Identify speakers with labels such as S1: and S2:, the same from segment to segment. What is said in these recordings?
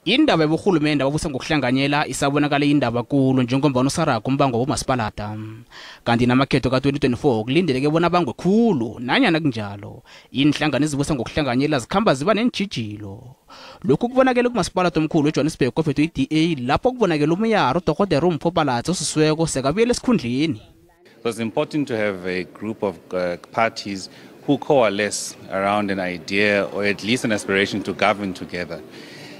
S1: Indaba yaborhulumende ababusa ngokuhlanganyela isabonakala iyindabakulu njengombana usaraga umbango waboMasipalada. Kanti namakhetho ka-2024 kulindeleke bona abangwe khulu, nanyana kunjalo iinhlangano ezibusa ngokuhlanganyela zikhamba ziba neentjhijilo. Lokhu kubonakele kuMasipalada omkhulu eJohannesburg ofethu i-DA lapho kubonakele umyaro udorhodera Mpho Phalatse osisiweko sekabuyela esikhundleni.
S2: It was important to have a group of parties who coalesce around an idea or at least an aspiration to govern together.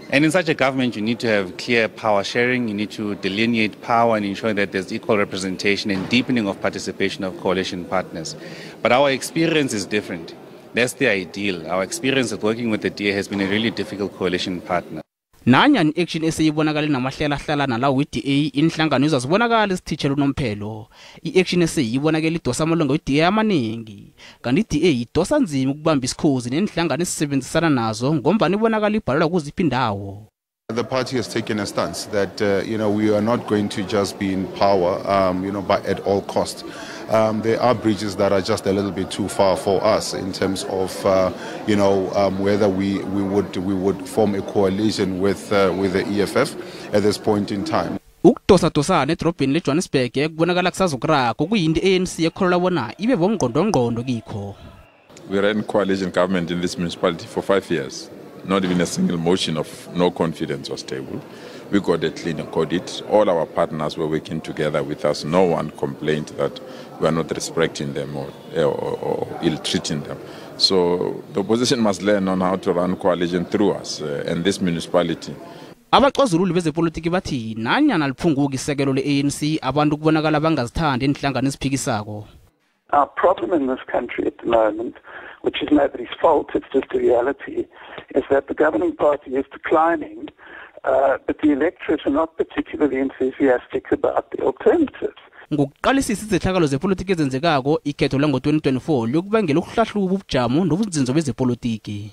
S2: And in such a government, you need to have clear power sharing, you need to delineate power and ensure that there's equal representation and deepening of participation of coalition partners. But our experience is different. That's the ideal. Our experience of working with the DA has been a really difficult coalition partner.
S1: Nanyana action eseyibonakala namahlela nalawo we-DA inhlangano izazibonakala isithitshela unomphelo. I-action eseyibonakala idosa amalunga we-DA amaningi. Kanti i-DA idosa nzima ukubamba isikhozi nenhlangano esisebenzisana nazo ngombana ibonakala ibhalelwa kuziphi indawo.
S3: The party has taken a stance that we are not going to just be in power but at all costs. There are bridges that are just a little bit too far for us in terms of whether we would form a coalition with the EFF at this point in time.
S1: Ukudosa-dosana edrobheni leJohannesburg kubonakala kusazokuraga okuyinto ANC ekholelwa bona ibe bomngqondongqondo kikho.
S4: We ran coalition government in this municipality for 5 years. Not even a single motion of no confidence was tabled. We got a clean audit. All our partners were working together with us. No one complained that we are not respecting them or ill-treating them. So the opposition must learn on how to run coalition through us and this municipality.
S1: Abaxazululi bezepolitiki bathi nanyana liphunguka isekelo le-ANC abantu kubonakala bangazithandi enhlangano eziphikisako.
S5: Our problem in this country at the moment, which is nobody's fault, it's just a reality, is that the governing party is declining, but the electorate are not particularly enthusiastic about the alternatives.
S1: Ngokuqalisisa izehlakalo zepolitiki ezenzekako ikhetho lango-2024 lokubangela ukuhlahluba ubujamo nobunzinzo bezepolitiki.